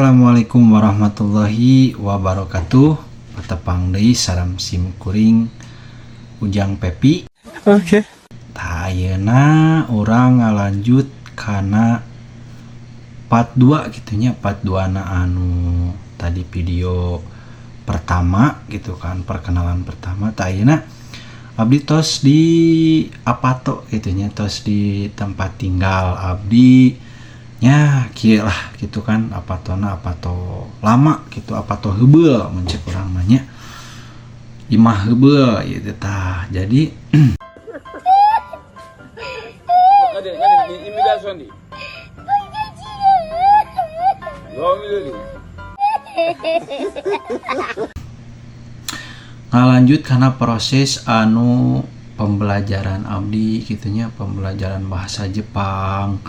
Assalamualaikum warahmatullahi wabarakatuh. Patepang deui sareng sim kuring Ujang Pepi. Oke. Tah, ayeuna urang ngalanjut kana part 2 gitu nya, part 2 na anu tadi video pertama gitu kan, perkenalan pertama. Tah, ayeuna abdi tos di apato gitu nya, tos di tempat tinggal abdi nya, kieu lah gitu kan. Apatona apato lama gitu, apato heubeul mun cek urang mah nya, imah heubeul ieu teh. Tah, jadi Immigration di. Ngalanjut karena proses anu pembelajaran abdi gitunya, pembelajaran bahasa Jepang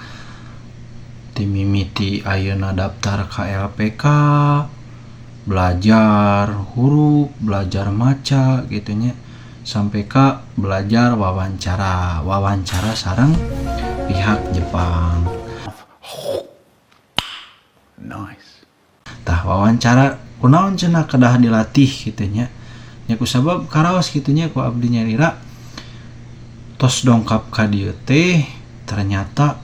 timimiti ayeuna daftar ka LPK, belajar huruf, belajar maca gitunya, sampai ka belajar wawancara, wawancara sareng pihak Jepang. Nice. Tah, wawancara kunaon cenah kedah dilatih gitunya nya, ku sabab karaos gitunya ku abdi nyalira tos dongkap ka dieu teh ternyata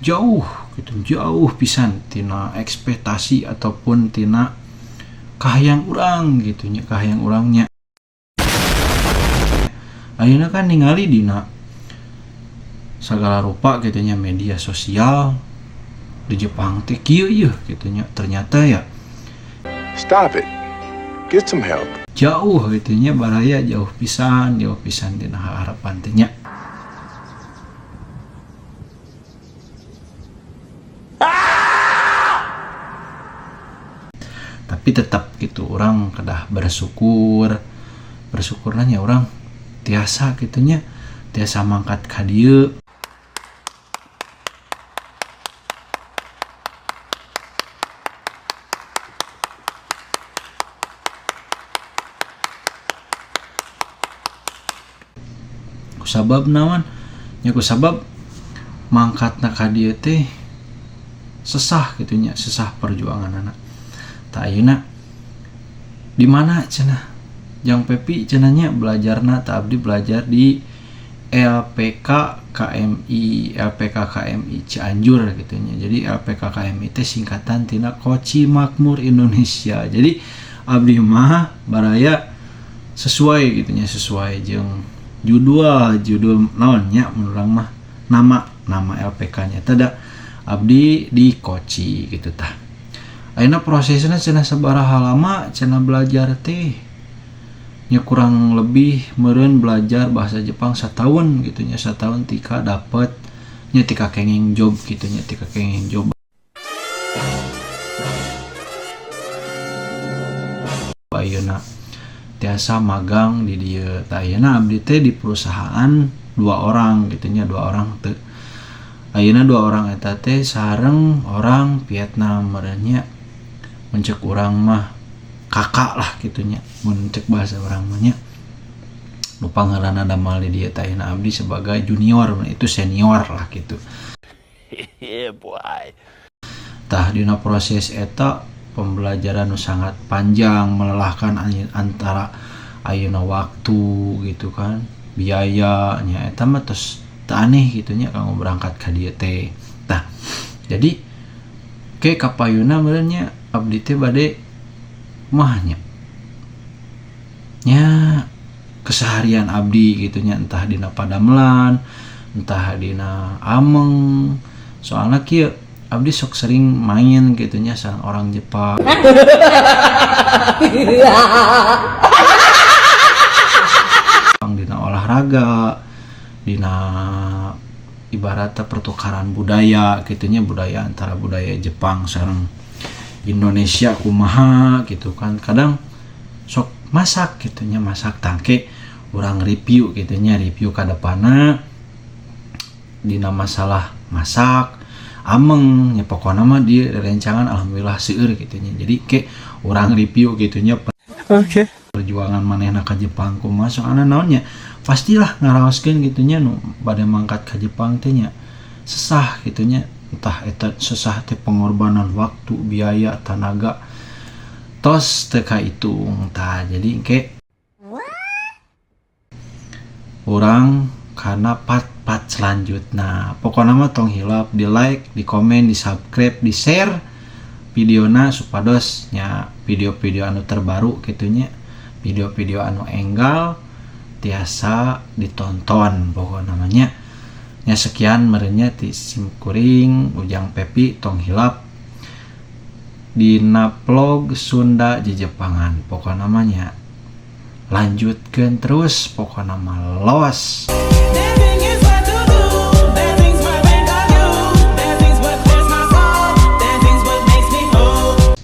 jauh gitu, jauh pisan tina ekspektasi ataupun tina kahayang urang gitu nya, kahayang urangnya. Ayeuna kan ningali dina segala rupa gitu nya, media sosial di Jepang teh kieu ieu gitu nya, ternyata ya Stop it. Get some help. Jauh gitu nya baraya, jauh pisan, jauh pisan tina harapan teh nya. Tapi tetap gitu orang kedah bersyukur, bersyukurnya nya orang tiasa gitu nya, tiasa mangkat ka dieu. Kusabab naon nya, kusabab mangkatna ka dieu teh sesah gitu nya, sesah perjuanganana. Tah, ayeuna di mana cenah Jang Pepi cenah nya belajarna? Tah, abdi belajar di LPK KMI, LPK KMI Cianjur gitu nya. Jadi LPK KMI teh singkatan tina Koci Makmur Indonesia. Jadi abdi mah baraya sesuai gitu nya, sesuai jeung judul, judul naon nya, menurut urang mah nama, nama LPK nya teh da abdi di Koci gitu. Tah, ayeuna prosesna cenah sabaraha lama cenah belajar teh nya? Kurang lebih meureun belajar bahasa Jepang setahun gitu nya, setahun tika dapet nya, tika kenging job gitu nya, tika kenging job. Ayeuna tiasa magang di dieu. Tah, ayeuna abdi teh di perusahaan dua orang gitu nya, dua orang teh. Ayeuna dua orang eta teh sareng orang Vietnam meureun nya, mun cek urang mah kakak lah gitu nya, mun cek bahasa urang mah nya, nu pangaranna damal di dieu. Teh ayeuna abdi sebagai junior, itu senior lah gitu. Yeah, boy. Tah, dina proses eta pembelajaran nu sangat panjang, melelahkan, antara ayeuna waktu gitu kan, biaya nya, eta mah tos teu aneh gitu nya kanggo berangkat ka dieu teh. Tah, jadi ke kapayuna meureun nya abdi teh bade mah nya, nya keseharian abdi gitu nya, entah dina padamelan, entah dina ameng. Soalna kieu, abdi sok sering main gitu nya sareng orang Jepang dina olahraga, dina ibaratnya pertukaran budaya gitu nya, budaya antara budaya Jepang sareng Indonesia kumaha gitu kan. Kadang sok masak gitu nya, masak tangke urang review gitu nya, review ka depanna dina masalah masak, ameng nya. Pokona mah di rerencangan alhamdulillah seueur gitu nya. Jadi ke urang review gitu nya. Oke. Perjuangan manehna ka Jepang kumaha, soalna naonnya, pastilah ngaraoskeun gitu nya, nu bade mangkat ka Jepang teh nya sesah gitu nya. Entah eta sesah teh pengorbanan waktu, biaya, tanaga, tos teu kahitung. Tah, jadi engke urang kana part-part selanjutna. Pokokna mah tong hilap di like, di komen, di subscribe, di share videona supados nya video-video anu terbaru kitu nya, video-video anu enggal tiasa ditonton pokokna mah nya. Nya sekian meureun nya ti simkuring Ujang Pepi, tong hilap dina vlog Sunda Jejepangan. Pokokna mah nya lanjutkeun terus, pokokna mah los. Dancing is what to do. Dancing's my point of view. Dancing's what clears my soul. Dancing's what makes me whole.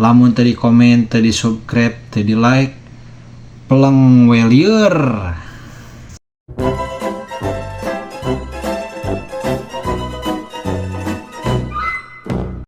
Lamun teu di komen, teu di subscribe, teu di like, peleng we lieur.